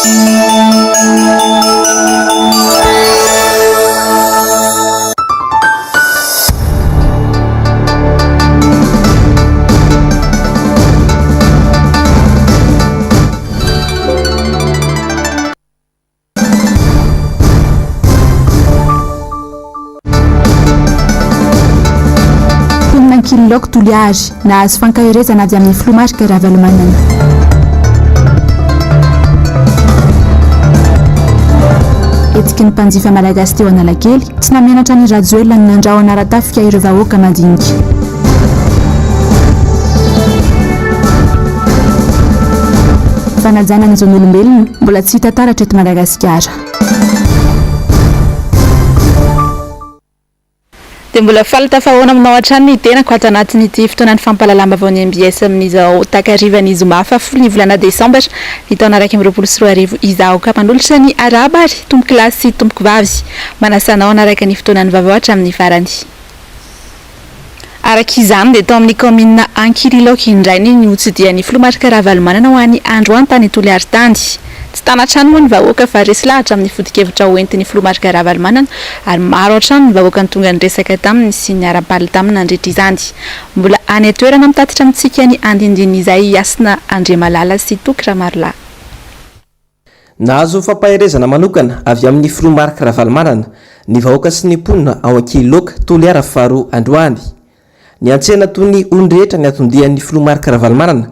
Mponina Ankililaoko Toliary, nahazo fankaherezana avy amin'ny Filoha Marc Ravalomanana. Hetsiky ny mpanjifa malagasy teo Analakely, tsy namenatra an'i Rajoelina ny nandrahona ara-tafika ireo vahoaka madinika. Fanajana ny zon'olombelona, mbola tsy hita taratra eto Madagasikara. Dia mbola faly tafahaona aminao hatrany ny tenako ato anatin'ity fotoanan'ny fampahalalam-baovaon'ny mbs amin'izao takarivan'ny zoma fahafolo ny volana desambra ny taona 2021 izao ka manolotra ny arahaba ary tompokolahy sy tompokovavy manasa anao hanaraka ny fotoanan'ny vaovao hatramin'ny farany. Araka izany dia tao amin'ny kaominina Ankililaoka indray ny notsidihan'ny filoha Marc Ravalomanana ho an'ny androany tany Toliary tany. Tsy tana hatrany moa ny vahoaka fa resy lahatra amin'ny foto-kevitra hoentin'ny filoha Marc Ravalomanana ary maro hatrany ny vahoaka tonga niresaka taminy sy niara-baly taminy nandritra izany. Mbola any an-toerana mitatitra amintsika ny andindinin'izay i Hasina Andriamalala sy Toky Ramarolahy. Nahazo fampaherezana manokana avy amin'ny filoha Marc Ravalomanana ny vahoaka sy ny mponina ao Ankihiloaka, Toliara faharoa androany. Niantsena toy ny olon-drehetra ny anton-dian'ny filoha Marc Ravalomanana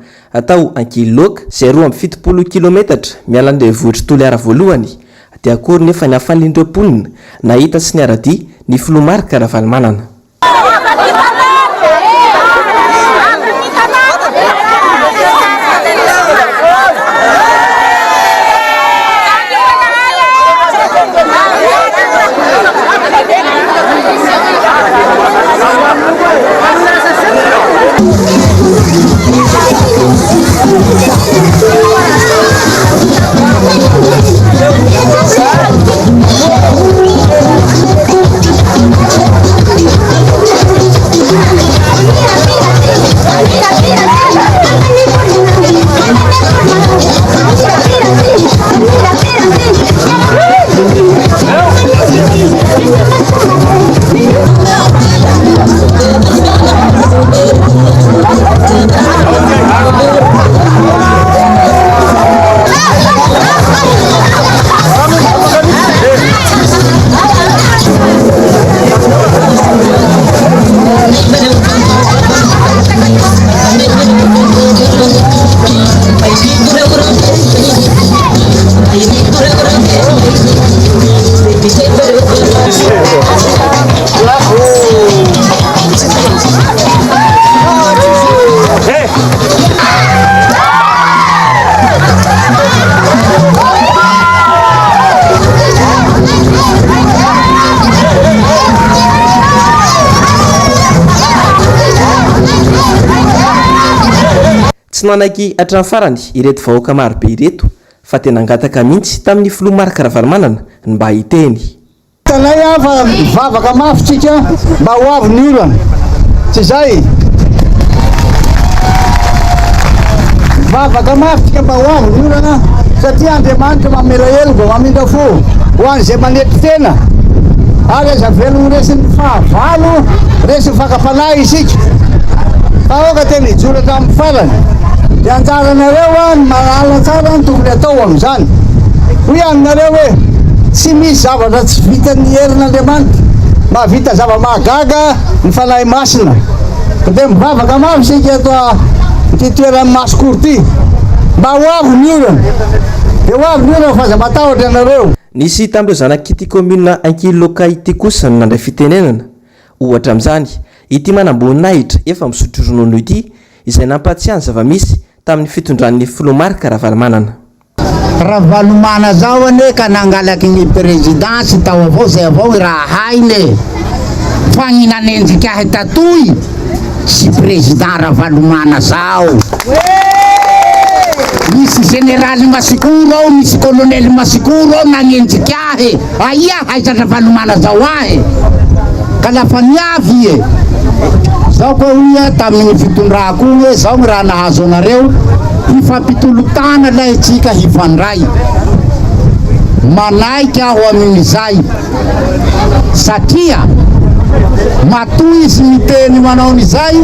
tao Ankihiloaka, izay 72 kilometatra miala ny renivohitr'i Toliara voalohany, dia akory nefa ny hafalian'ireo mponina nahita sy niara-dia ny filoha Marc Ravalomanana. Tsy nanaiky hatramin'ny farany ireto vahoaka marobe ireto fa dia nangataka mihitsy tamin'ny filoha Marc Ravalomanana ny mba hiteny. Hitanay aho fa mivavaka mafy tsika mba ho avy ny orana. Tsy izay? Mivavaka mafy tsika mba ho avy ny orana satria Andriamanitra mamela heloka, mamindra fo ho an'izay manetry tena. Ary aza avela ho resin'ny fahavalo, resin'ny fakam-panahy isika. Fa aoka tena hijoro hatramin'ny farany. Dia anjaranareo ny mahalala tsara ny tokony atao amin'izany. Hoy aminareo hoe, Tsy misy zavatra tsy vitan'ny herin'Andriamanitra. Mahavita zava-mahagaga ny Fanahy Masina. Koa dia mivavaka mafy isika eto ity toeran'ny Masikoro ity, mba ho avy ny orana. Dia ho avy ny orana fa aza matahotra ianareo. Nisy tamin'ireo zanak'ity kaominina Ankiloka ity kosa no nandray fitenenana. Ohatra amin'izany, ity manamboninahitra efa misotro ronono ity, izay nampahatsiahy ny zava-misy tamin'ny fitondran'ny filoha Marc Ravalomanana. Ravalomana zao anie ka nangalaky ny présidence tao avao zay avao ny raha hainy e! Fa ny nanenjika ahy tatoy tsy président Ravalomana zao. Misy général Masikoro ao, misy colonel Masikoro ao nagnenjika ahy. Aia aiza Ravalomana zao ahy? Ka lafa niavy ie, zao koa hoy aho tamin'ny fitondrako igny hoe zao ny raha nahazo anareo. Hifampitolo-tana lay tsika hifandray. Manaiky aho amin'izay satria matoa izy miteny manao an'izay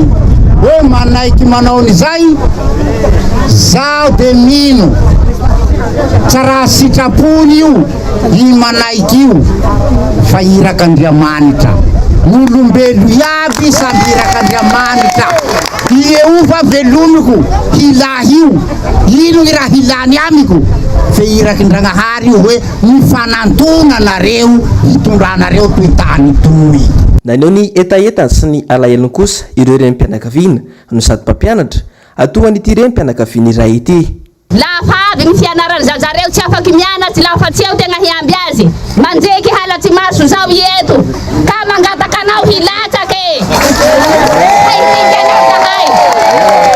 hoe manaiky manao an'izay, zaho dia mino fa raha sitrapony io i manaiky io fa irak'Andriamanitra. Ny olombelo iaby samby irak'Andriamanitra. Iehovà velomiko hilahy io, ino gny raha hilany amiko? Fe irakin-dragnahary io hoe, Mifanantona nareo hitondranareo toy tany toy. Naneho ny hetahetany sy ny alahelony kosa ireo renim-pianakaviana no sady mpampianatra, toa an'ity renim-pianakaviana iray ity. Lafa avy gny fianarany zaza reo tsy afaky mianatsy lafa tsy eo tegna hiamby azy. Manjeky halatsy maso zao i eto ka mangataka anao hilatsaka e! Hahitsingy anao zahay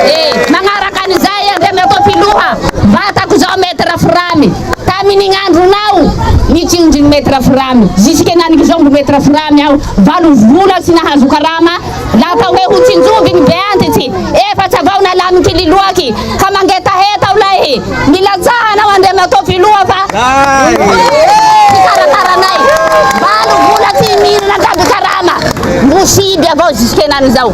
e! Magnaraka an'izay Andriamatoa Filoha, vatako zao Maître Firamy, tamin'igny andronao nitsinjo ny Maître Firamy, jusque henaniky zao mbo Maître Firamy aho, valo vola tsy nahazo karama, La atao hoe ho tsinjovy ny be antitsy, efatsy avao nalamy kililoaky, ka mangetaheta aho lahy, milatsaha anao Andriamatoa Filoha fa hikarakara anay, valo vola tsy mihinana andraby karama, mbo siby avao jusque henany zao.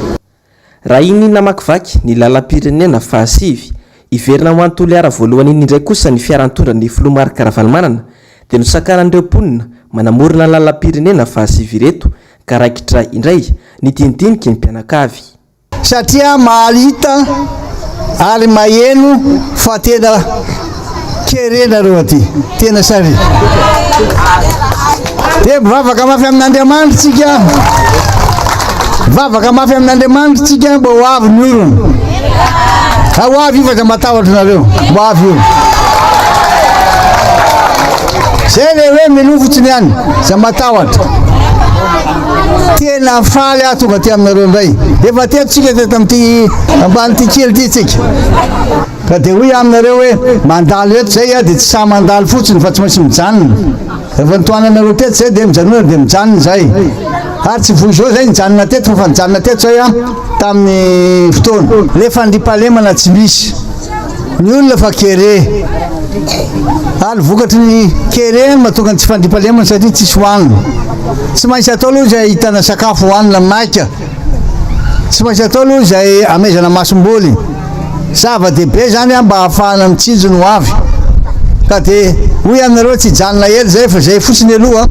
Raha iny namakivaky ny lalam-pirenena fahasivy hiverina ho any Toliara voalohany iny indray kosa ny fiara nitondra ny filoha Marc Ravalomanana dia nosakanan'ireo mponina manamorona ny lalam-pirenena fahasivy ireto ka raikitra indray ny dinidiniky ny mpianakavy. Satria mahita ary maheno fa tena kere nareo aty, tena sary. Dia mivavaka mafy amin'Andriamanitra tsika, mivavaka mafy amin'Andriamanitra tsika mba ho avy ny orona. Ho avy io fa aza matahotra nareo, ho avy io. Zay le hoe minoa fotsiny ihany, za matahotra. Tena faly aho tonga aty aminareo indray. Efa teto tsika teto amin'ity ambany ity kely ity tsika. Ka dia hoy aminareo hoe mandalo eto zay dia tsy sahy mandalo fotsiny fa tsy maintsy mijanona. Rehefa nitohananareo teto zay dia mijanona dia mijanona zay. Ary tsy voa izao zay nijanona teto fa efa nijanona teto zay tamin'ny fotoana. Le fandriampahalemana tsy misy. Ny olona fa kere. Ary vokatry ny kere no mahatonga ny tsy fandriampahalemana satria tsisy hohanina. Tsy maintsy atao aloha izay ahitana sakafo hohanina maika. Tsy maintsy atao aloha izay hamehezana masomboly. Zava-dehibe izany mba hahafahana mitsinjo ny hoavy. Ka dia hoy ianareo tsy hijanona ela izay fa izay fotsiny aloha.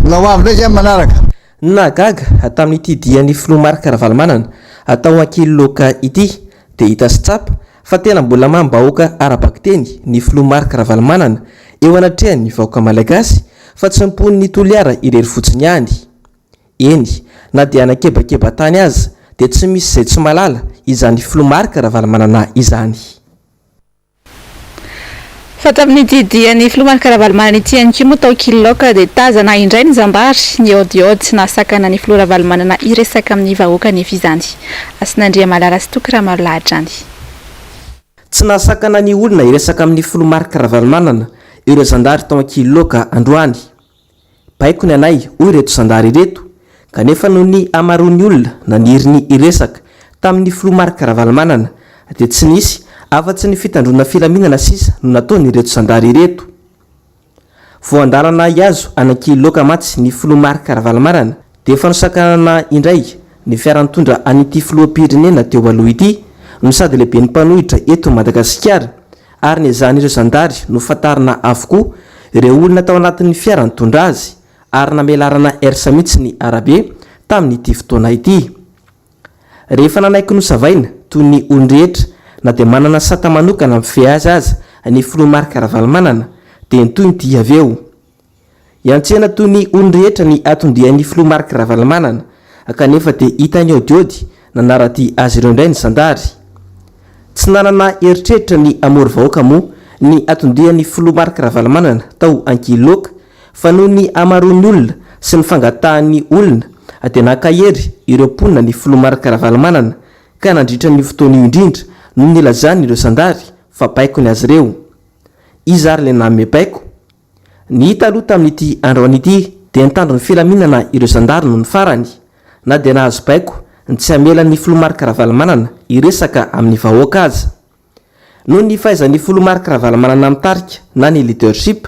Mbola ho avy indray izay amin'ny manaraka. Ny nahagaga tamin'ity dian'ny filoha Marc Ravalomanana tao Ankililoaka ity dia hita sy tsapa fa tena mbola mamim-bahoaka ara-bakiteny ny filoha Marc Ravalomanana eo anatrehan'ny vahoaka malagasy fa tsy ny mponin'i Toliara irery fotsiny ihany. Eny, na dia hanakebakeba tany aza dia tsy misy izay tsy mahalala izany filoha Marc Ravalomanana izany. Fa tamin'ity dian'ny filoha Marc Ravalomanana ity ihany koa moa tao Kililoka dia tazana indray ny zandary nihaodihaody tsy nahasakana ny filoha Ravalomanana hiresaka amin'ny vahoaka anefa izany. Hasinandriamalala sy Toky Ramarolahy hatrany. Tsy nahasakana ny olona hiresaka amin'ny filoha Marc Ravalomanana ireo zandary tao Ankililoaka androany. Baiko ny anay, hoy ireto zandary ireto, kanefa noho ny hamaroan'ny olona naniry ny hiresaka tamin'ny filoha Marc Ravalomanana dia tsy nisy afa-tsy ny fitandroana filaminana sisa no nataon'ireto zandary ireto. Voan-dalana hihazo an'Ankililoaka mantsy ny filoha Marc Ravalomanana dia efa nosakanana indray ny fiara nitondra an'ity filoham-pirenena teo aloha ity no sady lehiben'ny mpanohitra eto Madagasikara ary niezahan'ireo zandary nofantarina avokoa ireo olona tao anatin'ny fiara nitondra azy ary namelarana ers mihitsy ny arabe tamin'ity fotoana ity. Rehefa nanaiky nosavaina toy ny olon-drehetra na dia manana sata manokana mifehy azy aza ny filoha Marc Ravalomanana dia nitohy ny dia avy eo. Hiantsena toy ny olon-drehetra ny aton-dian'ny filoha Marc Ravalomanana kanefa dia hita nihaodihaody nanara-dia azy ireo indray ny zandary. Tsy nanana eritreritra ny hamory vahoaka moa ny aton-dian'ny filoha Marc Ravalomanana tao Ankihiloaka fa noho ny hamaroan'ny olona sy ny fangatahan'ny olona dia nankahery ireo mponina ny filoha Marc Ravalomanana ka nandritra an'io fotoana io indrindra no nilazany ireo zandary fa baikony azy ireo. Iza ary ilay nanome baiko? Ny hita aloha tamin'ity androany ity dia nitandro ny filaminana ireo zandary nony farany, na dia nahazo baiko ny tsy hamela ny filoha Marc Ravalomanana hiresaka amin'ny vahoaka aza. Noho ny fahaizan'ny filoha Marc Ravalomanana mitarika na ny leadership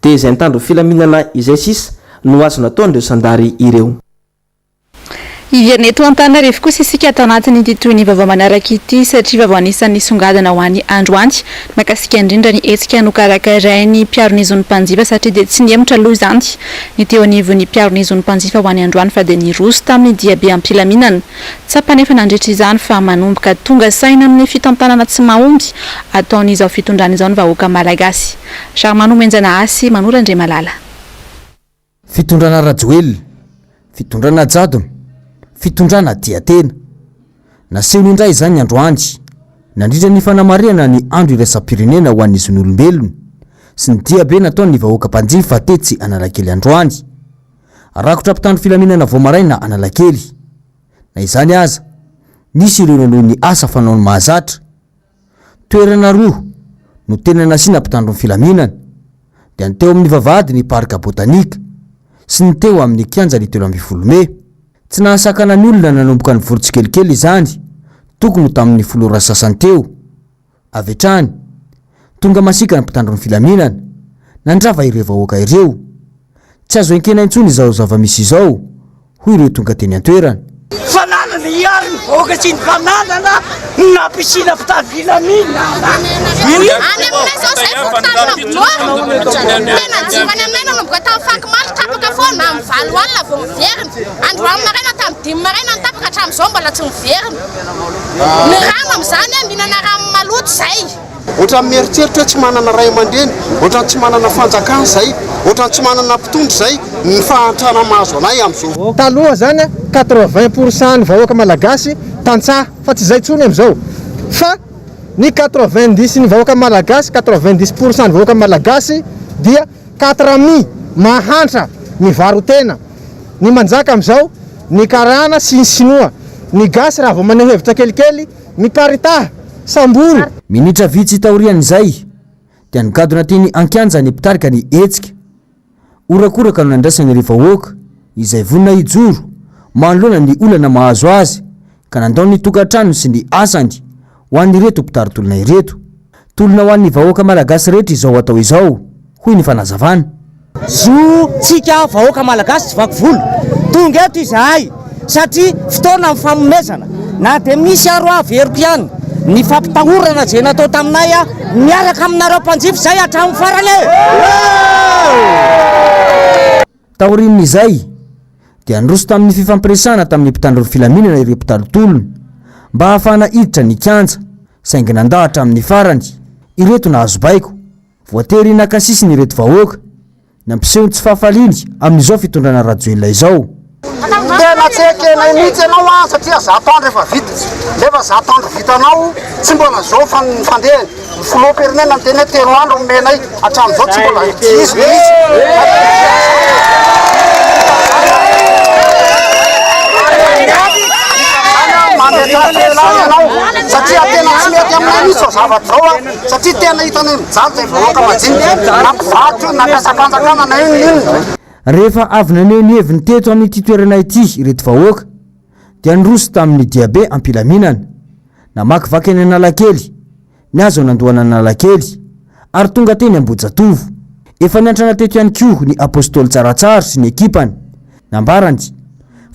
dia izay nitandro filaminana izay sisa no azo nataon'ireo zandary ireo. Hiverina eto Antananarivo kosa isika ato anatin'ity tohin'ny vaovao manaraka ity satria vaovao anisan'ny nisongadina ho an'ny androany mahakasika indrindra ny hetsika nokarakarain'ny mpiaro ny zon'ny mpanjifa satria dia tsy nihemotra aloha izany ny teo anivon'ny mpiaro ny zon'ny mpanjifa ho an'ny androany fa dia niroso tamin'ny diabe am-pilaminana. Tsapa anefa nandritra izany fa manomboka tonga saina amin'ny fitantanana tsy mahomby ataon'izao fitondrana izao ny vahoaka malagasy. Germain Nomenjanahasy Manoro Andriamalala. Fitondrana Rajoelina, fitondrana jadona, fitondrana tia tena. Nasehony indray izany androany, nandritra ny fanamarihana ny Andro iraisam-pirenena ho an'ny zon'olombelona sy ny diabe nataon'ny vahoaka mpanjifa tetsy Analakely androany. Rakotra mpitandro filaminana vao maraina Analakely. Na izany aza, nisy ireo nanohy ny asa fanaony mahazatra. Toerana roa no tena nasiana mpitandro ny filaminana, dia ny teo amin'ny vavahadin'ny Parc Botanique sy ny teo amin'ny kianjan'ny 13 mey. Tsy nahasakana ny olona nanomboka nivory tsikelikely izany, tokony ho tamin'ny folo ora sasany teo. Avy hatrany, tonga masiaka ny mpitandro ny filaminana, nandrava ireo vahoaka ireo. Tsy azo enkena intsony izao zava-misy izao, hoy ireo tonga teny an-toerana. Fananana hiaro ny vahoaka sy ny fananana no nampisiana mpitandro filaminana. Any aminay zao zay fokontany Mampinoa, tena jiro any aminay nanomboka tamin'ny fakomaly tapaka foana, amin'ny valo alina vao miverina, androany maraina tamin'ny dimy maraina no tapaka hatramin'izao mbola tsy miverina. Ny rano amin'izany mihinana rano maloto zay. Ohatran'ny mieritreritra hoe tsy manana ray aman-dreny, ohatran'ny tsy manana fanjakana izay, ohatran'ny tsy manana mpitondra izay, ny fahantrana mahazo anay amin'izao. Taloha zany 80 pour cent ny vahoaka malagasy tantsaha fa tsy izay tsony amizao fa ny 90 ny vahoaka malagasy 90 pour cent ny vahoaka malagasy dia quatre mi mahantra mivarotena ny manjaka amizao ny karana sy ny sinoa ny gasy raha vao maneho hevitra kelikely Miparitaha! Sambory! Minitra vitsy taorian'izay dia nigadona teny an-kianja ny mpitarika ny hetsika. Horakoraka no nandraisan'ireo vahoaka izay vonona hijoro manoloana ny olana mahazo azy ka nandao ny tokantranony sy ny asany ho an'ireto mpitari-tolona ireto. Tolona ho an'ny vahoaka malagasy rehetra izao atao izao, hoy ny fanazavana. Zo tsika vahoaka malagasy tsy vaky volo. Tonga eto izahay satria fotoana ny fanomezana. Na dia misy ary hoa averiko ihany ny fampitahorana izay natao taminay miaraka aminareo mpanjifa izay hatramin'ny farany e! Taorian'izay dia niroso tamin'ny fifampiresahana tamin'ny mpitandro ny filaminana ireo mpitari-tolona mba hahafahana hiditra ny kianja saingy nandà hatramin'ny farany ireto nahazo baiko. Voatery naka sisiny ireto vahoaka, nampiseho ny tsy fahafaliany amin'izao fitondrana Rajoelina izao. Tena tsy ekenay mihitsy ianao an satria zato andro efa vita nefa zato andro vitanao tsy mbola zao fa ny fandehany, ny filoham-pirenena niteny hoe telo andro omenay hatramin'izao tsy mbola tsy hisy mihitsy. Mametraha fialana ianao satria tena tsy mety aminay mihitsy zao zavatra zao an. Satria tena hitanay mijaly izay vahoaka majinika, na mpivarotra io, na mpiasam-panjakana na inona inona. Rehefa avy naneho ny heviny teto amin'ity toerana ity ireto vahoaka dia niroso tamin'ny diabe am-pilaminana, namakivaky an'i Analakely, nihazo an'Andohan'Analakely ary tonga teny Ambohijatovo. Efa niantrana teto ihany koa ny Apostoly Tsaratsara sy ny ekipany. Nambarany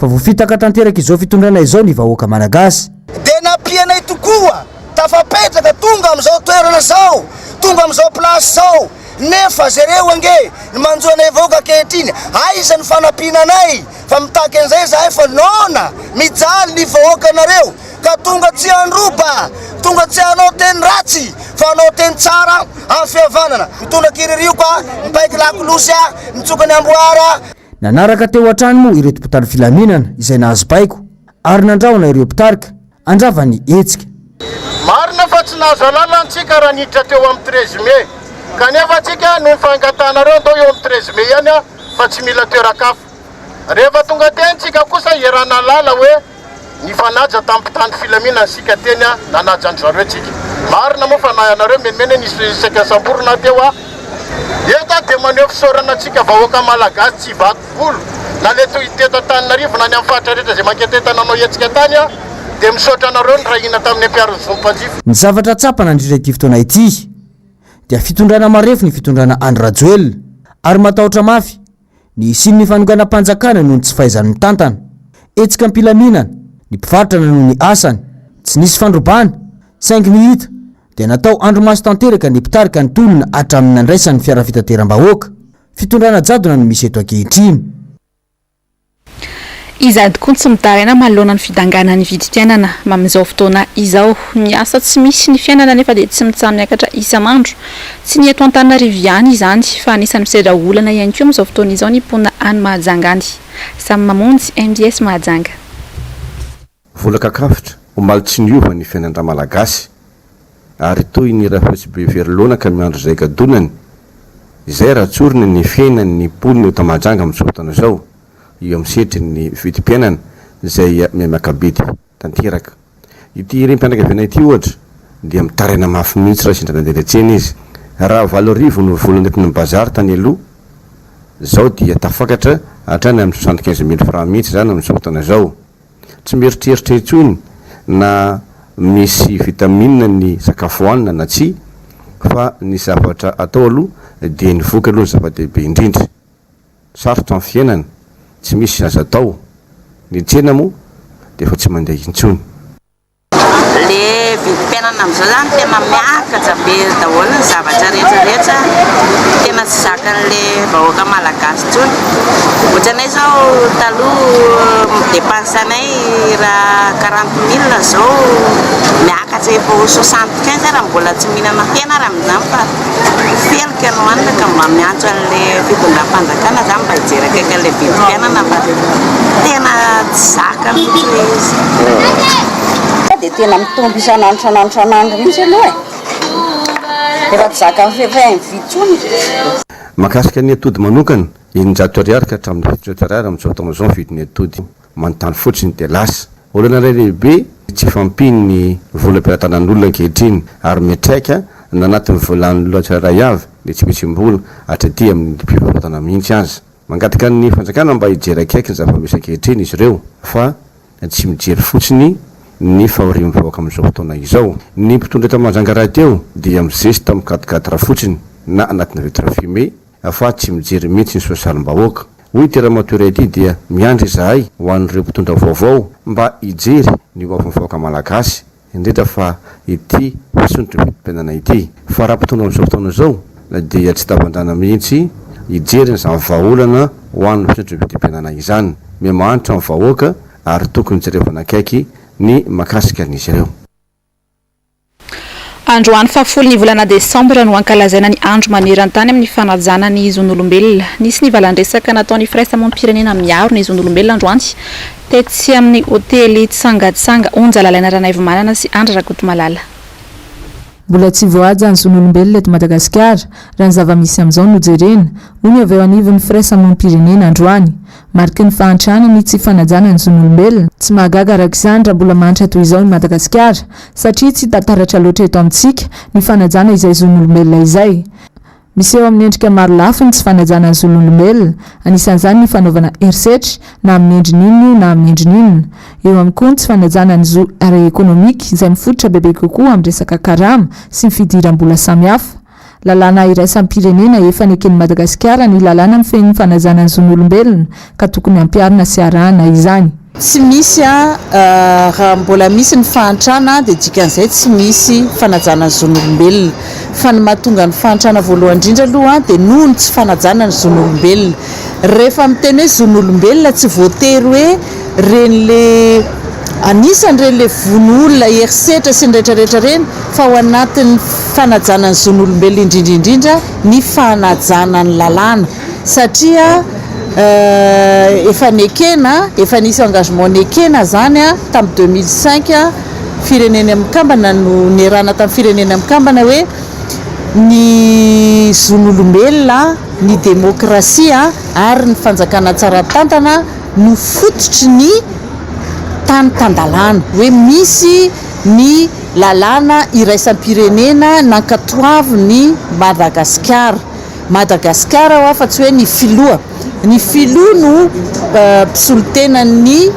fa voafitaka tanteraka izao fitondrana izao ny vahoaka Malagasy. Dia nampianay tokoa, tafapetraka tonga amin'izao toerana izao, tonga amin'izao place izao, nefa jereo ange ny manjo anay vahoaka ankehitriny, aiza ny fanampiana anay fa mitaky an'izay izahay fa noana, mijaly ny vahoakanareo ka tonga tsy handroba, tonga tsy hanao teny ratsy fa hanao teny tsara amin'ny fihavanana, mitondra kiririoka, mipaika lakolosy, mitsoka ny amboara. Nanaraka teo hatrany moa ireto mpitandro filaminana izay nahazo baiko ary nandrahona ireo mpitarika handrava ny hetsika. Marina fa tsy nahazo alalana tsika raha niditra teo amin'ny 13 mai, kanefa tsika noho ny fangatahanareo ndao eo amin'ny 13 mai ihany fa tsy mila toeran-kafa. Rehefa tonga teny tsika kosa hiaraha-nahalala hoe Nifanaja tamin'ny mpitandro filaminana isika teny a, nanaja an-dry zareo tsika. Marina moa fa na ianareo mimenimena nisy saika samborina aho teo a. Eto aho dia maneho fisaorana antsika vahoaka malagasy tsy vaky volo na le toy teto Antananarivo na any amin'ny faritra rehetra izay manketeta nanao hetsika tany a. Dia misaotra anareo niray hina tamin'ny mpiaro ny zon'ny mpanjifa. Ny zavatra tsapa nandritra ity fotoana ity dia fitondrana marefo ny fitondrana Andry Rajoelina ary matahotra mafy ny hisian'ny fanonganam-panjakana noho ny tsy fahaizany mitantana. Hetsika am-pilaminana, ny mpivarotra nanohy ny asany, tsy nisy fandrobana, saingy ny hita dia natao andrimaso tanteraka ny mpitarika ny tolona hatramin'ny nandraisany ny fiara fitateram-bahoaka. Fitondrana jadona no misy eto ankehitriny. Izaho tokoa tsy mitaraina manoloana ny fidanganan'ny vidim-piainana amin'izao fotoana izao. Ny asa tsy misy, ny fiainana anefa dia tsy mitsaha-miakatra isan'andro. Tsy ny eto Antananarivo ihany izany fa anisan'ny misedra olana ihany koa amin'izao fotoana izao ny mponina any Mahajanga any. Samy mamonjy mbs Mahajanga. Vola kakafotra, omaly tsy niova ny fiainan-dRamalagasy ary toy ny rafotsy be very laona ka miandry izay gadonany, izay raha tsorina ny fiainan'ny mponina eto Mahajanga amin'izao fotoana izao, eo amin'ny sehatrin'ny vidim-piainana izay mihamiaka-bidy tanteraka. Ity renim-pianakaviana ity ohatra dia mitaraina mafy mihitsy raha sendra nandeha niantsena izy. Raha 8000 no vola nentiny nibazary tany aloha, izao dia tafakatra hatrany amin'ny 75000 francs mihitsy izany amin'izao fotoana izao. Tsy mieritreritra intsony na misy vitamine ny sakafo hohanina na tsia fa ny zavatra atao aloha dia ny voky aloha no zava-dehibe indrindra. Sarotra ny fiainana, tsy misy azo atao. Ny tsena moa dia efa tsy mandeha intsony. Le vidim-piainana amin'izao zany tena miakatra be daholo ny zavatra rehetra rehetra, tena tsy zakan'le vahoaka malagasy intsony. Ohatranay zao taloha mi-depense anay raha 40 mille zao miakatra efa ho 75 raha mbola tsy mihinana hena ary amin'izany fa felika no hanina ka mba miantso an'le fitondram-panjakana zany mba hijery akaiky an'le vidim-piainana fa tena tsy zaka mihitsy le izy. Dia tena mitombo isan'andro isan'andro isan'andro mihitsy aloha e! Efa tsy zakan'ny fefain'ny vy intsony. Mahakasika ny atody manokana, 600 ariary ka hatramin'ny 700 ariary amin'izao taona izao ny vidin'ny atody. Manontany fotsiny dia lasa. Olana iray lehibe ny tsy fahampian'ny vola am-pelatanan'olona ankehitriny ary miantraika na anatin'ny volan'ny olona tsirairay avy ny tsy fisiam-bola hatraty amin'ny mpivarotana mihitsy aza. Mangataka ny fanjakana mba hijery akaiky ny zava-misy ankehitriny izy ireo fa tsy mijery fotsiny ny fahorian'ny vahoaka amin'izao fotoana izao. Ny mpitondra eto Mahajanga rahateo dia mizesta amin'ny quatre quatre fotsiny na anatina vitre fumée fa tsy mijery mihitsy ny sosialim-bahoaka. Hoy ity ramatoa iray ity dia miandry izahay ho an'ireo mpitondra vaovao mba hijery ny ho avin'ny vahoaka malagasy indrindra fa ity fisondrotry ny vidim-piainana ity. Fa raha mpitondra amin'izao fotoana izao dia tsy tavandrana mihitsy hijery an'izany vahaolana ho an'ny fisondrotry ny vidim-piainana izany. Mihamahantra ny vahoaka ary tokony jerevana akaiky ny mahakasika an'izy ireo. Androany fahafolo ny volana desambra no ankalazaina ny andro maneran-tany amin'ny fanajana ny zon'olombelona. Nisy ny valan-dresaka nataon'ny firaisamonim-pirenena miaro ny zon'olombelona androany tetsy amin'ny hotely Tsangatsanga Onja Lalaina Ranaivomanana sy Andry Rakotomalala. Mbola tsy voahaja ny zon'olombelona eto Madagasikara, raha ny zava-misy amin'izao no jerena, hoy ny avy eo anivon'ny firaisamonim-pirenena androany. Mariky ny fahantrana ny tsy fanajana ny zon'olombelona. Tsy mahagaga araka izany raha mbola mahantra toy izao i Madagasikara, satria tsy hita taratra loatra eto amintsika ny fanajana izay zon'olombelona izay. Miseho amin'ny endrika maro lafy ny tsy fanajana ny zon'olombelona, anisan'izany ny fanaovana herisetra, na amin'ny endriny inona io na amin'ny endriny inona. Eo ihany koa ny tsy fanajana ny zo ara-ekonomika, izay mifototra bebe kokoa amin'ny resaka karama sy ny fidiram-bola samihafa. Lalàna iraisam-pirenena efa neken'i Madagasikara ny lalàna mifehy ny fanajana ny zon'olombelona ka tokony hampiharina sy arahana izany. Tsy misy a, raha mbola misy ny fahantrana dia dikan'izay tsy misy fanajana ny zon'olombelona. Fa ny mahatonga ny fahantrana voalohany indrindra aloha dia noho ny tsy fanajana ny zon'olombelona. Rehefa miteny hoe zon'olombelona tsy voatery hoe reny le anisany reny le vono olona, herisetra sy ny rehetra rehetra reny fa ao anatin'ny fanajana ny zon'olombelona indrindra indrindra ny fanajana ny lalàna satria efa nekena, efa nisy engagement nekena zany tamin'ny 2005 firenena mikambana no nierahana tamin'ny firenena mikambana hoe ny zon'olombelona, ny demokrasia ary ny fanjakana tsara tantana no fototry ny tany tan-dalàna, hoe misy ny lalàna iraisam-pirenena nankatoavin'i Madagasikara, Madagasikara hoa fa tsy hoe ny filoha, ny filoha no mpisolo tenan'ny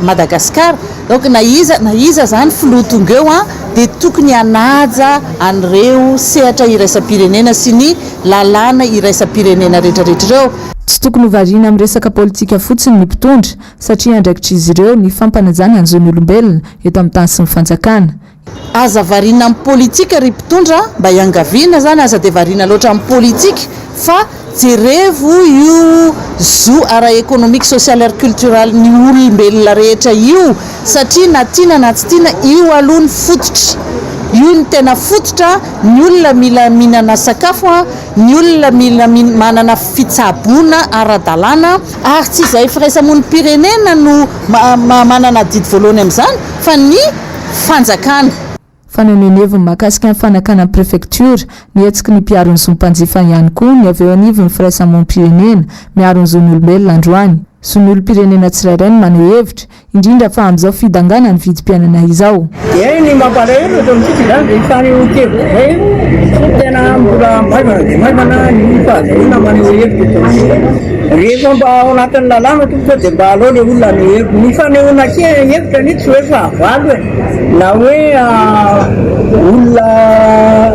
Madagascar, donc na iza na iza zany filoha tonga eo an dia tokony hanaja an'ireo sehatra iraisam-pirenena sy ny lalàna iraisam-pirenena rehetrarehetra ireo. Tsy tokony ho variana amin'ny resaka politika fotsiny ny mpitondra satria andraikitr'izy ireo ny fampanajana ny zon'olombelona eto amin'ny tany sy ny fanjakana. Aza variana amin'ny politika ry mpitondra a, mba iangaviana zany aza dia variana loatra amin'ny politika fa jerevo io zo ara-ekonomika, sosialy ary cultural ny olombelona rehetra io satria na tiana na tsy tiana io aloha ny fototra, io no tena fototra, ny olona mila mihinana sakafo a, ny olona mila manana fitsaboana ara-dalàna ary tsy izahay firaisamonim-pirenena no manana adidy voalohany amin'izany fa ny fanjakana. Fa naneho ny heviny mahakasika ny fanakanan'ny prefektiora ny hetsiky ny mpiaro ny zom-panjifa ihany koa ny avy eo anivon'ny firaisamonim-pirenena miaro ny zon'olombelona androany. Zon'ny olom-pirenena tsirairay ny maneho hevitra, indrindra fa amin'izao fidanganan'ny vidim-piainana izao. Dia ny mampalahelo eto amintsika izany dia fanehoan-kevitra izay tena mbola maivana dia maivana ny fahazoana maneho hevitra eto amintsika. Rehefa mba ao anatin'ny lalàna tompoko dia mba aleo ilay olona haneho hevitra. Ny fanehoana hevitra anie tsy hoe fahavalo e, na hoe olona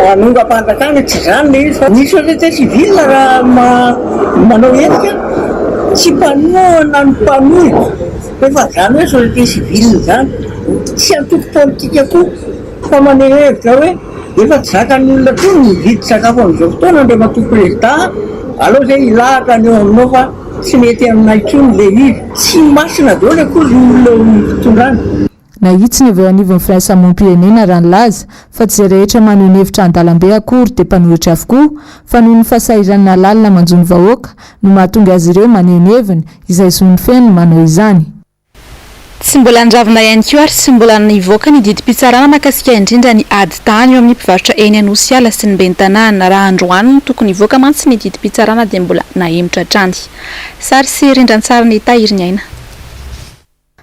hanongam-panjakana, tsy izany ilay izy fa ny société civile raha manao hetsika tsy mpanohana ny mpanohitra. Efa zany hoe société civile zany, tsy antoko politika koa fa maneho hevitra hoe efa tsy zakan'ny olona intsony ny mividy sakafo amin'izao fotoana Andriamatoa Prezida a, aleo zay hilahatra ny eo aminao fa tsy mety aminay intsony le izy. Tsy masina daholo akory ny olona eo amin'ny fitondrana. Nahitsy ny avy eo anivon'ny firaisamonim-pirenena raha nilaza fa tsy izay rehetra maneho ny hevitra an-dalambe akory dia mpanohitra avokoa fa noho ny fahasahiranana lalina manjo ny vahoaka no mahatonga azy ireo maneho ny heviny izay zony feno ny manao izany. Tsy mbola niravona ihany koa ary tsy mbola nivoaka ny didim-pitsarana mahakasika indrindra ny ady tany eo amin'ny mpivarotra eny Anosiala sy ny ben'ny tanàna. Raha androany no tokony hivoaka mantsy ny didim-pitsarana dia mbola nahemotra hatrany. Sary sy rindran-tsarin'i Tahiriniaina.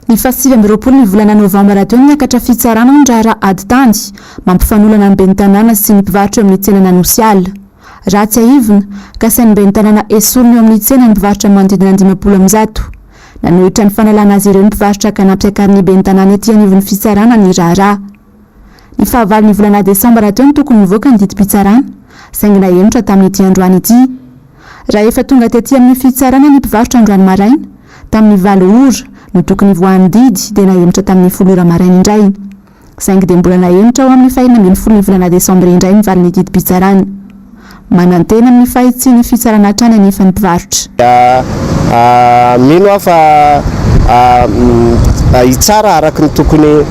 Ny faha 29 ny volana novambra teo niakatra fitsarana ny raharaha ady tany mampifanolana ny ben'ny tanàna sy ny mpivarotra eo amin'ny tsenan'Anosiala. Raha tsiahivina, kasain'ny ben'ny tanàna esorina eo amin'ny tsena ny mpivarotra manodidina ny 150. Nanohitra ny fanalana azy ireo ny mpivarotra ka nampiakarin'ny ben'ny tanàna ety anivon'ny fitsarana ny raharaha. Ny fahavalon'ny volana desambra teo no tokony nivoaka ny didim-pitsarana, saingy nahemotra tamin'ity androany ity. Raha efa tonga tety amin'ny fitsarana ny mpivarotra androany maraina, tamin'ny valo ora no tokony hivoahan'ny didy dia nahemotra tamin'ny folo ora maraina indray. Saingy dia mbola nahemotra ho amin'ny fahenina ambin'ny ny volana desambra indray ny valin'ny didim-pitsarana. Manantena amin'ny fahitsian'ny fitsarana hatrany anefa ny mpivarotra. Dia mino aho fa hitsara araka ny tokony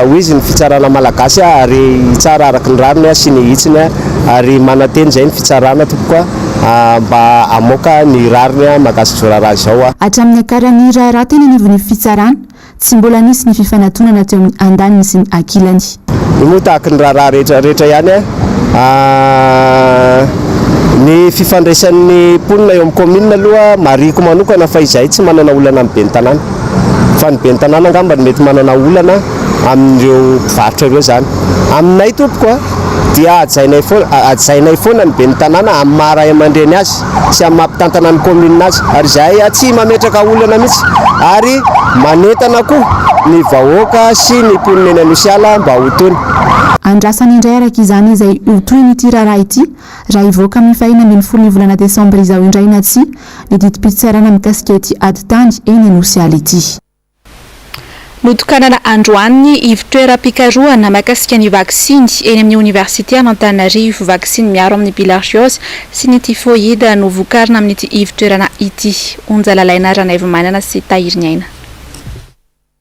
ho izy ny fitsarana malagasy ary hitsara araka ny rariny sy ny hitsiny ary manantena izay ny fitsarana tompoko mba hamoaka ny rariny mahakasika izao raharaha izao. Hatramin'ny niakaran'ny raharaha teny anivon'ny fitsarana, Tsy mbola nisy ny fifanatonana teo amin'ny andaniny sy ny ankilany. Io moa tahaky ny raharaha rehetra rehetra ihany ny fifandraisan'ny mponina eo amin'ny commune aloha marihiko manokana fa izahay tsy manana olana amin'ny ben'ny tanàna fa ny ben'ny tanàna angamba no mety manana olana amin'ireo mpivarotra ireo izany. Aminay tompoko a dia hajainay foana hajainay foana ny ben'ny tanàna amin'ny maha ray aman-dreny azy. sy amin'ny maha mpitantana ny commune azy ary izahay tsy mametraka olana mihitsy ary manentana koa ny vahoaka sy ny mponina eny Anosiala mba ho tony. Andrasana indray araka izany izay ho tohin'ity raharaha ity raha hivoaka amin'ny fahenina ambin'ny ny volana desambra izao indray na tsia ny didim-pitsarana mikasika ity ady tany eny Anosiala ity. Notokanana androany ny ivon-toeram-pikarohana mahakasika ny vaksiny eny amin'ny oniversite an'Antananarivo. Vaksiny miaro amin'ny bilharziose sy ny typhoïde no vokarina amin'ity ivon-toerana ity. Onja Lalaina Ranaivomanana sy Tahiriniaina.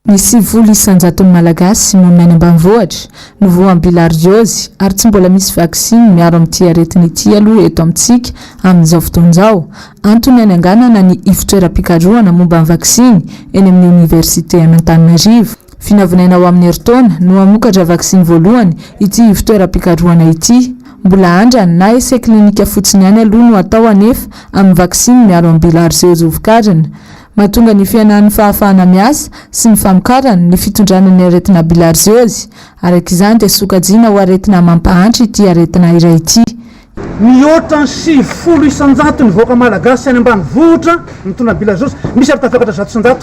Ny 90 isan-jaton'ny Malagasy monina any ambanivohitra no voan'ny bilharziose ary tsy mbola misy vaksiny miaro amin'ity aretina ity aloha eto amintsika amin'izao fotoana izao. Antony hananganana ny ivon-toeram-pikarohana momba ny vaksiny eny amin'ny oniversite an'Antananarivo. Vinavinaina ho amin'ny herintaona no hamokatra vaksiny voalohany ity ivon-toeram-pikarohana ity. Mbola andrana na essai clinique fotsiny ihany aloha no atao anefa amin'ny vaksiny miaro amin'ny bilharziose hovokarina. Mahatonga ny fihenan'ny fahafahana miasa sy ny famokarana ny fitondrana ny aretina bilharziose. Araka izany dia sokajiana ho aretina mampahantra ity aretina iray ity. Mihoatra ny 90 isan-jato ny vahoaka malagasy any ambanivohitra mitondra ny bilharziose, misy ary tafakatra 100%.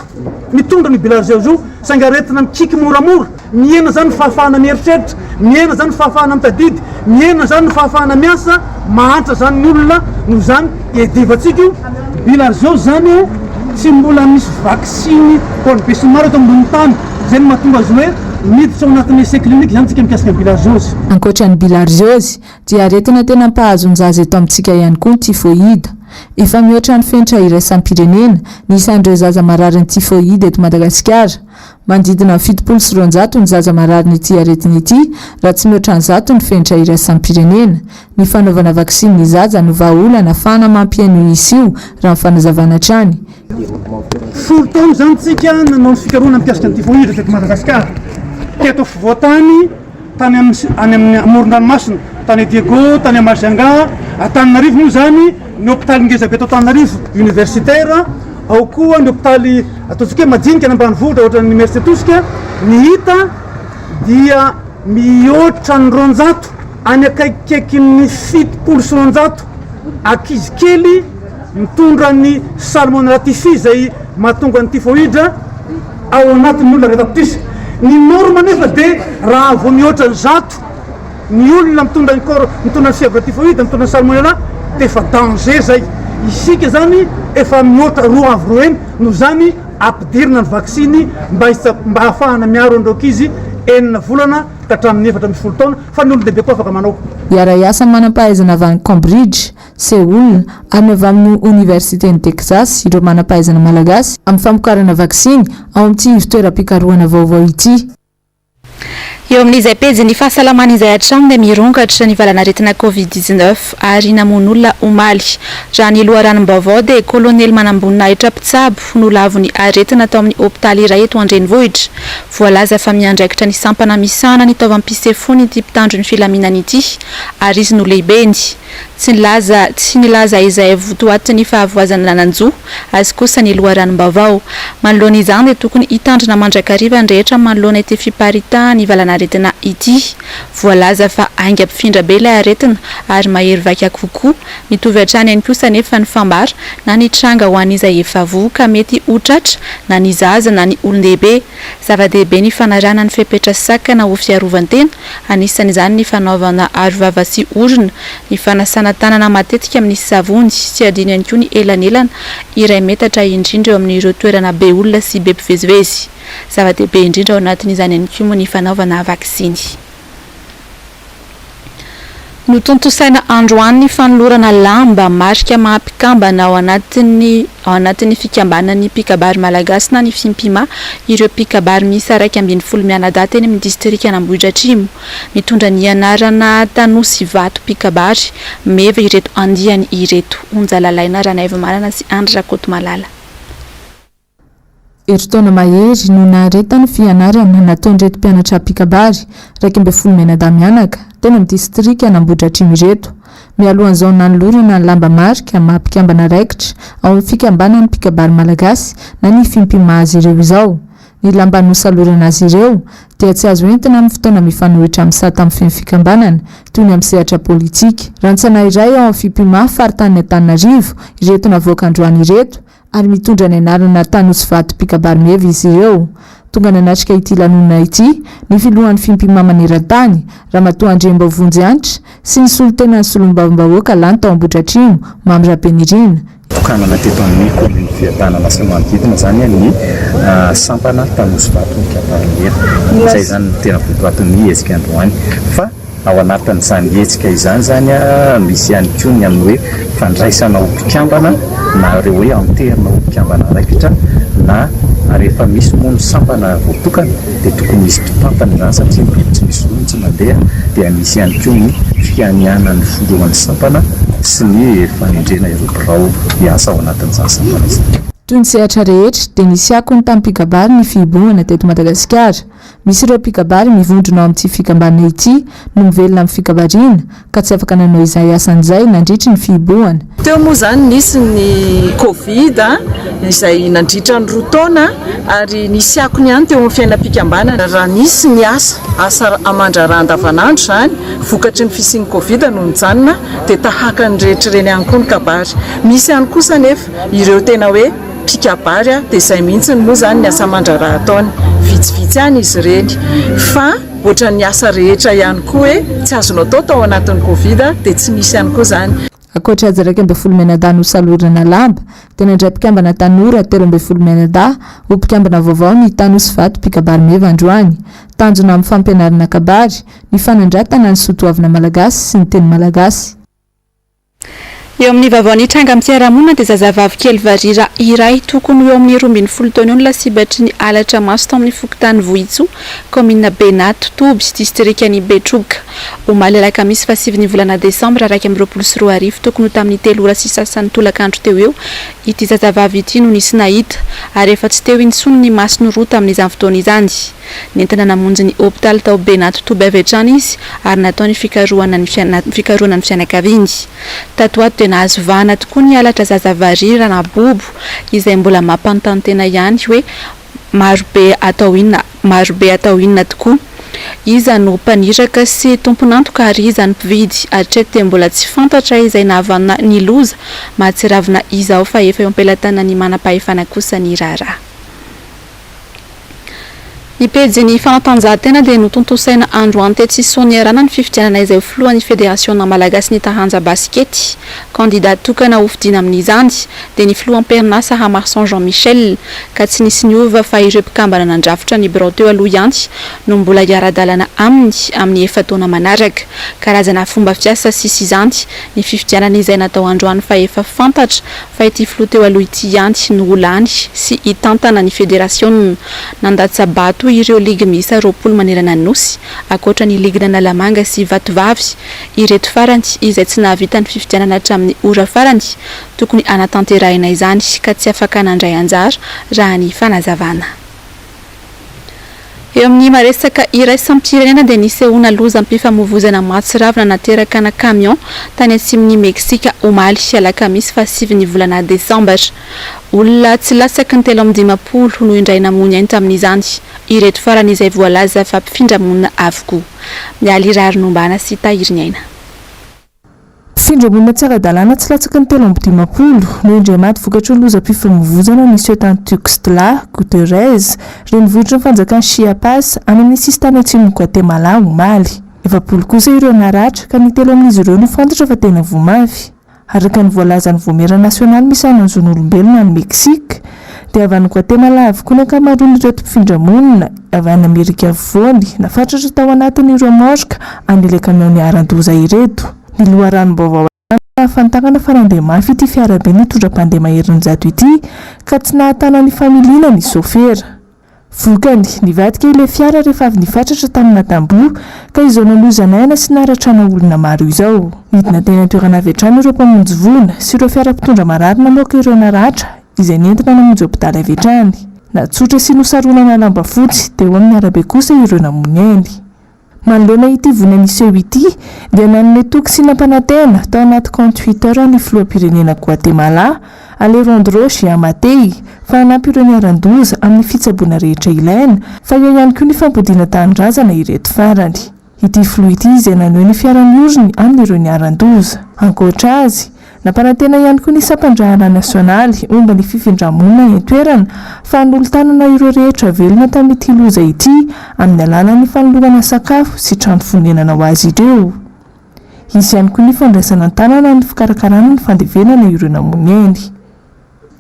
Mitondra ny bilharziose io, saingy aretina mikiky moramora. Mihena izany ny fahafahana mieritreritra, mihena izany ny fahafahana mitadidy, mihena izany ny fahafahana miasa, mahantra izany ny olona noho izany iadivantsika io. Bilharziose izany tsy mbola misy vaksiny ho an'ny besinimaro eto ambonin'ny tany, izay no mahatonga azy hoe miditra ao anatin'ny essai clinique izany tsika mikasika ny bilharziose. Ankoatra ny bilharziose dia aretina tena mpahazo ny zaza eto amintsika ihany koa ny tifoida. Efa mihoatra ny fenitra iraisam-pirenena ny isan'ireo zaza mararin'ny tifoida eto Madagasikara. Manodidina ny 270 ny zaza mararin'ity aretina ity raha tsy mihoatra ny 100 ny fenitra iraisam-pirenena. Ny fanaovana vaksiny ny zaza no vahaolana afahana mampihena io isa io, raha ny fanazavana hatrany. Folo taona izany tsika nanao ny fikarohana mikasika ny tifoida teto Madagasikara. Teto afovoan-tany, tany amin'ny any amin'ny amoron-dranomasina, tany Diego, tany Majunga, Antananarivo moa izany, ny hopitaly ngeza be eto Antananarivo, universitaire, ao koa ny hopitaly ataontsika hoe madinika any ambanivohitra ohatran'ny Imerintsiatosika, ny hita dia mihoatra ny 200, any akaikikaikin'ny 270 ankizy kely mitondra ny Salmonella typhi izay mahatonga ny typhoïde ao anatin'ny olona iray tapitrisa. Ny norme anefa dia raha vao mihoatra ny 100 ny olona mitondra ny corps mitondra ny fièvre typhoïde, mitondra ny salmonella dia efa danger zay. Isika zany efa mihoatra roa avo roa heny noho izany ampidirina ny vaksiny mba mba hahafahana miaro an'ireo ankizy enina volana ka hatramin'ny 14 taona fa ny olon-dehibe koa afaka manao. Hiara-hiasa amin'ny manam-pahaizana avy any Cambridge, Seoul, ary ny avy amin'ny Oniversiten'i Texas ireo manam-pahaizana malagasy amin'ny famokarana vaksiny ao amin'ity ivon-toeram-pikarohana vaovao ity. Eo amin'izay pejin'ny fahasalamana izay hatrany dia mirongatra ny valanaretina Covid 19 ary namono olona omaly. Raha ny loharanom-baovao dia kolonely manamboninahitra mpitsabo no lavon'ny aretina tao amin'ny hopitaly iray eto an-drenivohitra. Voalaza fa miandraikitra ny sampana misahana ny taovam-pisefoana ity mpitandro ny filaminana ity ary izy no lehibeny. Tsy nilaza tsy nilaza izay votoatin'ny fahavoazana nanjo azy kosa ny loharanom-baovao. Manoloana izany dia tokony hitandrina mandrakariva ny rehetra manoloana ity fiparitahan'ny valanaretina ity. Voalaza fa haingam-pifindra be ilay aretina ary mahery vaika kokoa. Mitovy hatrany ihany kosa anefa ny fambara na ny tranga ho an'izay efa voa ka mety ho tratra na ny zaza na ny olon-dehibe. Zava-dehibe ny fanarahana ny fepetra sakana ho fiarovan-tena, anisan'izany ny fanaovana arovava sy orona, ny fanasana tanana matetika amin'ny savony, tsy adino ihany koa ny elanelana iray metatra indrindra eo amin'ireo toerana be olona sy be mpivezivezy. Zava-dehibe indrindra ao anatin'izany ihany koa moa ny fanaovana vaksiny. Notontosaina androany ny fanolorana lamba marika maha mpikambana ao anatin'ny ao anatin'ny fikambanan'ny mpikabary malagasy na ny Fimpima ireo mpikabary miisa 11 mianadahy teny amin'ny distrikan'Ambohidratrimo. Mitondra ny anarana Tanosy Vato mpikabary meva ireto andiany ireto. Onja Lalaina Ranaivomanana sy Andry Rakotomalala. Herintaona mahery no naharetan'ny fianarana nataon'ireto mpianatra mpikabary, 11 mianadahy mianaka, teny amin'ny distrikan'Ambohidratrimo ireto. Mialohan'izao nanolorana ny lamba marika maha mpikambana raikitra ao amin'ny fikambanan'ny mpikabary malagasy na ny Fimpima azy ireo izao. Ny lamba nosalorana azy ireo dia tsy azo entina amin'ny fotoana mifanohitra amin'ny sata mifehy ny fikambanana, toy ny amin'ny sehatra politika. Rantsana iray ao amin'ny Fimpima, faritanin'i Antananarivo, ireto navoaka androany ireto, ary mitondra ny anarana Tanosivato mpikabary meva izy ireo. Tonga nanatrika ity lanonana ity ny filohan'ny Fimpima maneran-tany, Ramatoa Andriambaovonjy Vonjy Hanitra, sy ny solontenan'ny solombavambahoaka lany tao Ambohidratrimo, Mamy Rabenirina. Tokanana teto amin'ny kaominina Fiadanana sy ny manodidina izany ny sampana Tanosivato Mikabary Meva. Izay izany no tena votoatin'ny hetsika androany. Fa Ao anatin'izany hetsika izany izany misy ihany koa ny amin'ny hoe fandraisana ho mpikambana na ireo hoe anterina ho mpikambana raikitra na rehefa misy moa ny sampana voatokana dia tokony hisy mpitantana izany satria ny biby tsy misy lohany tsy mandeha dia misy ihany koa ny fianianan'ny filohan'ny sampana sy ny fanendrena ireo birao hiasa ao anatin'izany sampana izany. Toy ny sehatra rehetra dia nisy akony tamin'ny mpikabary ny fihibohana teto Madagasikara. Misy ireo mpikabary mivondrona ao amin'ity fikambanana ity no mivelona amin'ny fikabariana ka tsy afaka nanao izay asany izay nandritry ny fihibohana. Teo moa izany nisy ny Covid izay nandritra ny roa taona ary nisy akony ihany teo amin'ny fiainam-pikambanana. Raha nisy ny asa, asa aman-draharaha andavanandro izany, vokatry ny fisian'ny Covid no nijanona dia tahaka ny rehetra ireny ihany koa ny kabary. Misy ihany kosa anefa ireo tena hoe mpikabary dia izay mihitsy moa izany ny asa aman-draharaha ataony. Vitsivitsy ihany izy ireny fa ohatran'ny asa rehetra ihany koa hoe tsy azo natao tao anatin'ny Covid dia tsy nisy ihany koa izany. Ankoatra azy 11 mianadahy nosalorana lamba dia nandray mpikambana tanora 13 mianadahy ho mpikambana vaovao ny Tanosy Vato mpikabary meva androany. Tanjona amin'ny fampianarana kabary, ny fanandratana ny soa toavina malagasy sy ny teny malagasy. Eo amin'ny vaovao nitranga amin'ny fiarahamonina dia zazavavy kely varira iray tokony ho eo amin'ny 12 taona eo no lasibatry ny halatra maso tao amin'ny fokontany Vohitsoa, kaominina Benato, Toby, distrikan'i Betroka. Omaly alakamisy fahasivy ny volana desambra 2021 tokony ho tamin'ny telo ora sy sasany tolakandro teo eo ity zazavavy ity no nisy nahita ary efa tsy teo intsony ny masony roa tamin'izany fotoana izany. Nentina namonjy ny hopitaly tao Benato Toby avy hatrany izy ary natao ny fikarohana ny fikarohana ny fianakaviany. Tato ho ato dia nahazo vahana tokoa ny halatra zaza varira na bobo izay mbola mampanontany tena ihany hoe marobe atao inona marobe atao inona tokoa. Iza no mpaniraka sy tompon'antoka ary iza no mpividy? Hatreto dia mbola tsy fantatra izay nahavanona ny loza mahatsiravina izao fa efa eo am-pelatanan'ny manam-pahefana kosa ny raharaha. Ny pejin'ny fanatanjahantena dia notontosaina androany tetsy Soanierana ny fifidianana izay ho filohan'ny federasiona malagasy ny taranja basikety. Kandida tokana hofidiana amin'izany dia ny filoha am-perinasa Ramarson Jean Michel ka tsy nisy niova fa ireo mpikambana nandrafitra ny birao teo aloha ihany no mbola hiara-dalana aminy amin'ny efa-taona manaraka. Karazana fomba fiasa sisa izany ny fifidianana izay natao androany fa efa fantatra fa ity filoha teo aloha ity ihany no ho lany sy hitantana ny federasiona. Nandatsa-bato ireo ligy miisa 20 manerana ny Nosy, ankoatra ny ligin'Analamanga sy Vatovavy. Ireto farany izay tsy nahavita ny fifidianana hatramin'ny ora farany tokony hanatanterahina izany ka tsy afaka nandray anjara raha ny fanazavana. Eo amin'ny maresaka iraisam-pirenena dia nisehoana lozam-pifamoivoizana mahatsiravina naterakana camion tany atsimon'i Meksika omaly alakamisy fahasivin'ny volana desambra. Olona tsy latsaky ny 53 no indray namoy ny ainy tamin'izany, ireto farany izay voalaza fa mpifindra monina avokoa. Mialy Raharinombana sy Tahiriniaina. Mpifindra monina tsy ara-dalàna tsy latsaky ny 53 no indray maty vokatry ny lozam-pifamoivozana niseho tany Tuxtla Gutierrez, renivohitry ny fanjakan'i Chiapas, any amin'ny sisintany atsimon'i Guatemala, omaly. 40 kosa ireo naratra, ka ny telo amin'izy ireo no fantatra fa tena voa mafy. Araka ny voalazan'ny Vaomiera Nasionaly Misahana ny Zon'olombelona any Meksika, dia avy any Guatemala avokoa ny ankamaroan'ireto mpifindra monina avy any Amerika Afovoany nafatratra tao anatin'ny remorque an'ilay kamiao niharan-doza ireto. Ny loharanom-baovao hatrany nahafantarana fa nandeha mafy ity fiarabe nitondra mpandeha maherin'ny zato ity ka tsy nahatana ny familiana ny sôfera. Vokany, nivadika ilay fiara rehefa avy nifatratra tamina tamboho ka izao namoizana aina sy naharatrana olona maro izao. Nidina teny an-toerana avy hatrany ireo mpamonjy voina sy ireo fiara mpitondra marary namoaka ireo naratra izay nentina namonjy hopitaly avy hatrany. Natsotra sy nosaronana lamba fotsy teo amin'ny arabe kosa ireo namoy ainy. Manoloana ity voina niseho ity dia nanome toky sy nampanantena tao anaty kaonty Twitter ny filoham-pirenena Goatemalà, Alejandro Giammattei, fa hanampy ireo niharan-doza amin'ny fitsaboana rehetra ilaina, fa eo ihany koa ny fampodiana tanindrazana ireto farany. Ity filoha ity izay naneho ny fiara-mioriny amin'ireo niharan-doza. Ankoatra azy, Nampanantena ihany koa ny sampan-draharaha nasionaly momba ny fifindra-monina any an-toerana fa hanolo-tanana ireo rehetra velona tamin'ity loza ity amin'ny alalan'ny fanolorana sakafo sy trano fonenana ho azy ireo. Hisy ihany koa ny fandraisana an-tanana ny fikarakarana ny fandevenana ireo namoy ny ainy.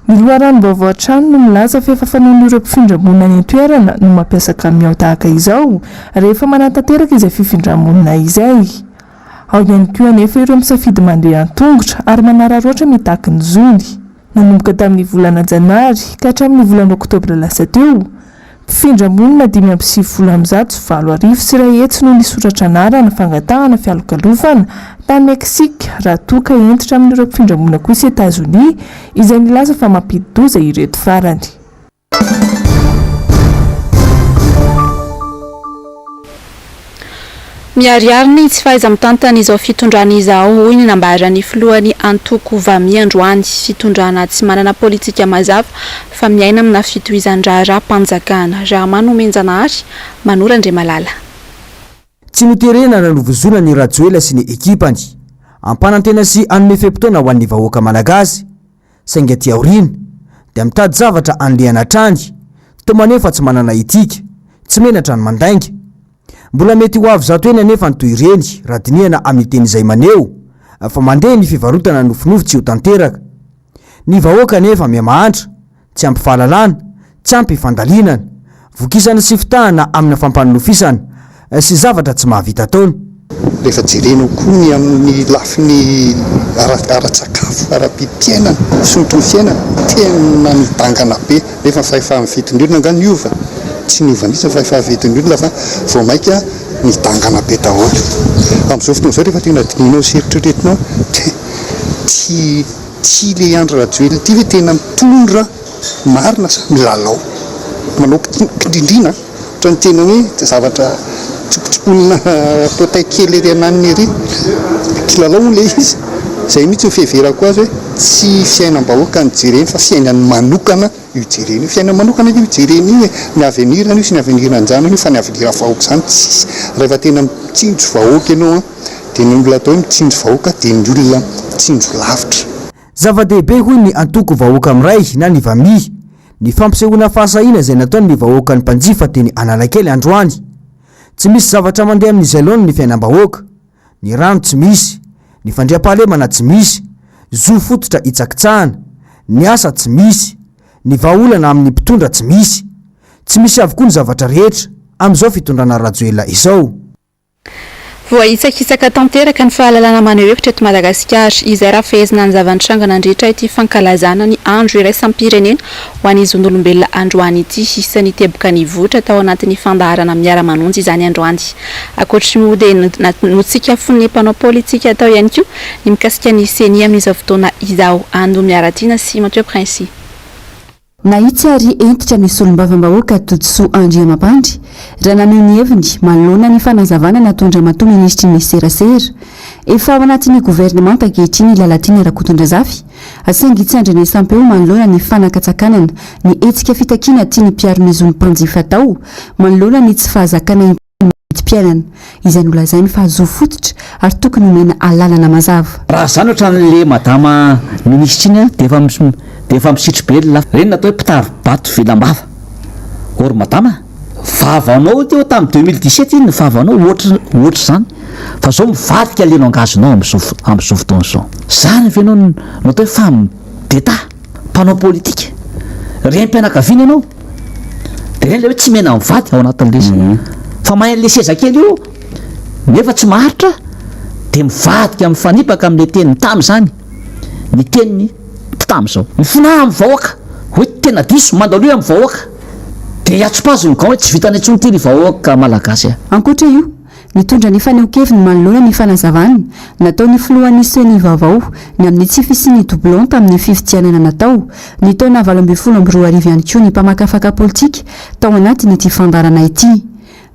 Ny loharanom-baovao hatrany no milaza fa efa fanaon'ireo mpifindra-monina any an-toerana no mampiasa kamiao tahaka izao rehefa manatanteraka izay fifindra-monina izay. Ao ihany koa anefa ireo misafidy mandeha an-tongotra ary manararaotra mitaky ny zony. Nanomboka tamin'ny volana janoary ka hatramin'ny volana oktobra lasa teo, mpifindra monina 195 no nisoratra anarana fangatahana fialokalofana tany Meksika raha toa ka hentitra amin'ireo mpifindra monina kosa Etazonia izay nilaza fa mampidi-doza ireto farany. Miharihary ny tsy fahaiza-mitantana izao fitondrana izao, hoy ny nambaran'ny filohan'ny antoko Vami androany. Fitondrana tsy manana politika mazava fa miaina amina fitohizan-draharaham-panjakana. Rahamanomenjanahary, Manoro Andriamalala. Tsy noterena na novozonana i Rajoelina sy ny ekipany. Hampanantena sy hanome fe-potoana ho an'ny vahoaka malagasy. Saingy aty aoriana, dia mitady zavatra hanilihana hatrany. Toa maneho fa tsy manana etika. Tsy menatra ny mandainga. Mbola mety ho avo zato heny anefa ny toy ireny raha dinihana amin'ny teny izay maneho fa mandeha ny fivarotana nofinofy tsy ho tanteraka. Ny vahoaka anefa mihamahantra, tsy ampy fahalalana, tsy ampy fandalinana. Vokisana sy fitahana amina fampanonofisana sy zavatra tsy mahavita ataony. Rehefa jerena koa ny amin'ny lafiny ara-tsakafo, ara-piainana, fisondrotry ny fiainana, tena midangana be. Nefa ny fahefahan'ny vidin'ny olona angaha niova? Tsy niova mihitsy ny fahefahan'ny vidin'ny olona fa vao mainka nidangana be daholo. Amin'izao fotoana izao rehefa tena dinihinao sy eritreretinao dia tsy tsy ilay Andry Rajoelina ity ve tena mitondra marina sa milalao? Manao kindrindrina ohatran'ny tena hoe zavatra tsimpontsimponina potay kely ery ananona ery. Kilalao hono ilay izy. Izay mihitsy no fiheverako azy hoe tsy fiainam-bahoaka no jereny fa fiainany manokana io jereny io. Fiainany manokana io jereny io e! Ny avenir-ny io sy ny avenir-n-janany io fa ny avenir vahoaka izany tsisy. Rehefa tena mitsinjo vahoaka ianao an, dia ny olona atao hoe mitsinjo vahoaka dia ny olona mitsinjo lavitra. Zava-dehibe hoy ny antoko Vahoaka Miray na ny Vami, ny fampisehoana fahasahiana izay nataon'ny vahoakan'ny mpanjifa teny Analakely androany. Tsy misy zavatra mandeha amin'izay laoniny ny fiainam-bahoaka. Ny rano tsy misy, ny fandriampahalemana tsy misy, zo fototra hitsakitsahana, ny asa tsy misy, ny vahaolana amin'ny mpitondra tsy misy. Tsy misy avokoa ny zavatra rehetra amin'izao fitondrana Rajoelina izao. Voahitsakitsaka tanteraka ny fahalalana maneho hevitra eto Madagasikara, izay raha fehezina ny zava-nitranga nandritra ity fankalazana ny andro iraisam-pirenena ho an'ny zon'olombelona androany ity. Isan'ny teboka nivoitra tao anatin'ny fandaharana Miara-manonja izany androany. Ankoatry ny moa dia notsikafonin'ny mpanao politika tao ihany koa ny mikasika ny Ceni amin'izao fotoana izao. Ando Miaratiana sy Mathieu Princi. Nahitsy ary hentitra ny solombavambahoaka Todisoa Andriamampandry raha naneho ny heviny manoloana ny fanazavana nataon-dRamatoa Minisitry ny Serasera. Efa ao anatin'ny governemanta ankehitriny i Lalatiana Rakotondrazafy saingy tsy andrenesam-peo manoloana ny fanakatsakanana ny hetsika fitakiana tian'ny mpiaro ny zon'ny mpanjifa atao manoloana ny tsy fahazakana intsony ny vidim-piainana, izay nolazainy fa zo fototra ary tokony homena alalana mazava. Raha zany ohatran'le madama minisitra iny dia efa dia efa misitri-belona. Ireny no atao hoe mpitari-bato vilam-bava. Or madama, vavanao teo tamin'ny 2017 iny ny vavanao ohatry ohatr'izany fa zao mivadika le langage-nao amin'izao amin'izao fotoana izao. Zany ve no no atao hoe femme d'Etat? Mpanao politika, renim-pianakaviana ianao, dia ireny ilay hoe tsy mena mivady ao anatin'ilay izy. Fa mahay an'ilay seza kely io nefa tsy maharitra dia mivadika mifanipaka amin'ilay teniny tamin'izany ny teniny tamin'izao. Mifonaha amin'ny vahoaka hoe tena diso, mandaloha amin'ny vahoaka. Dia atsopazo ny gant hoe tsy vitanay intsony ity ry vahoaka malagasy a. Ankoatra io, Nitondra ny fanehoan-keviny manoloana ny fanazavana nataon'ny filohan'ny Ceni vaovao ny amin'ny tsy fisian'ny doublon tamin'ny fifidianana natao ny taona 2018 ihany koa ny mpamakafaka politika tao anatin'ity fandaharana ity.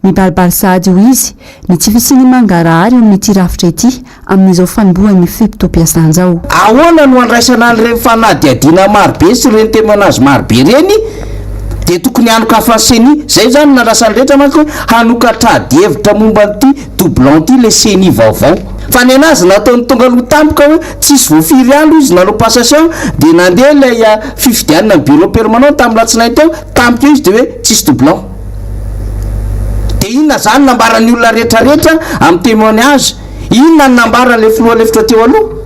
Mibaribary sahady hoy izy ny tsy fisian'ny mangarahara eo amin'ity rafitra ity amin'izao fanombohan'ny fe-potoam-piasana izao. Ahoana no andraisana an'ireny fanadihadiana marobe sy ireny témoignage marobe ireny? Dia tokony hanokafan'ny ceni. Izay izany no nandrasan'ny rehetra manko hoe hanokatra adihevitra momba an'ity doublon ity ilay ceni vaovao. Fa ny an'azy nataony tonga aloha tampoka hoe tsisy vao firy andro izy nanao passation dia nandeha ilay fifidianana ny bureau permanent tamin'ny latsinainy teo, tampoka eo izy dia hoe tsisy doublon. Dia inona izany nambaran'ny olona rehetra rehetra amin'ny témoignage? Inona no nambaran'ilay filoha lefitra teo aloha?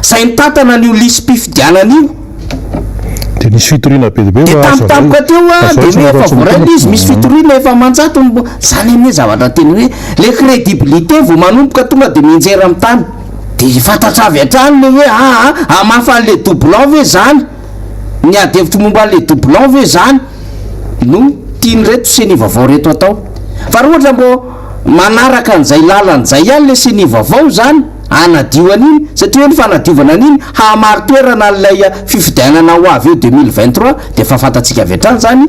Izay nitantana an'io lisi-pifidianana io. Dia nisy fitoriana be dia be Dia fa azo tampotampoka teo a, dia hoe efa voaray ilay izy, misy fitoriana efa aman-jatony mbo, izany anie zavatra tena hoe ilay crédibilité vao manomboka tonga dia mianjera amin'ny tany. Dia fantatra avy hatrany ilay hoe aa hamafa an'ilay doublon ve izany? Ny ady hevitra momba an'ilay doublon ve izany no tian'ireto ceni vaovao ireto atao? Fa raha ohatra mbô manaraka an'izay lalana izay ihany ilay ceni vaovao izany hanadio an'iny, satria hoe ny fanadiovana an'iny hahamari-toerana an'ilay fifidianana ho avy eo 2023 dia efa fantatsika avy hatrany izany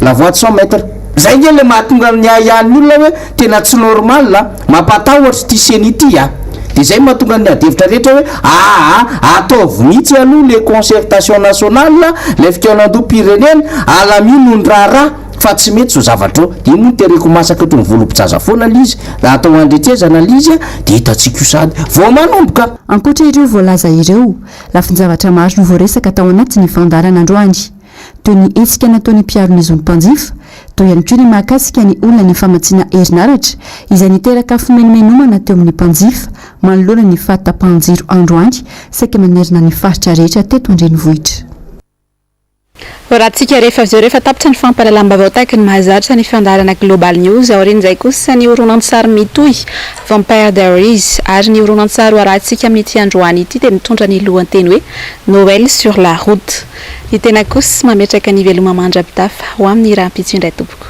la voie de son maître. Zay nge le mahatonga ny ahiahin'ny olona hoe tena tsy normal a, mampatahotra ity ceni ity a. De zay mahatonga ny adihevitra rehetra hoe aa ataovy mihitsy aloha le concertation nationale, le fikaonandoham-pirenena, alamino ny raharaha fa tsy mety zao zavatra zao. De io moa no tereko masaka ohatry ny voalobo-jaza foana le izy, raha atao andretezana le izy a, de hitantsika io sahady vao manomboka. Ankoatra ireo voalaza ireo, lafin-javatra maro no voaresaka tao anatin'ny fandaharana androany. Toy ny hetsika nataon'ny mpiaro ny zon'ny mpanjifa, teo ihany koa ny mahakasika ny olan'ny famatsiana herinaratra izay niteraka fimenomenomana teo amin'ny mpanjifa manoloana ny fahatapahan-jiro androany saika manerana ny faritra rehetra teto an-drenivohitra. Horahantsika rehefa avy eo rehefa tapitra ny fampahalalam-baovao tahaky ny mahazatra ny fandaharana Global News, aorian'izay kosa ny horonantsary mitohy Vampire Diaries ary ny horonantsary hoarahantsika amin'ity androany ity dia mitondra ny lohanteny hoe Noël sur la route. Ny tena kosa mametraka ny veloma mandra-pitafa ho amin'ny rahampitso indray tompoko.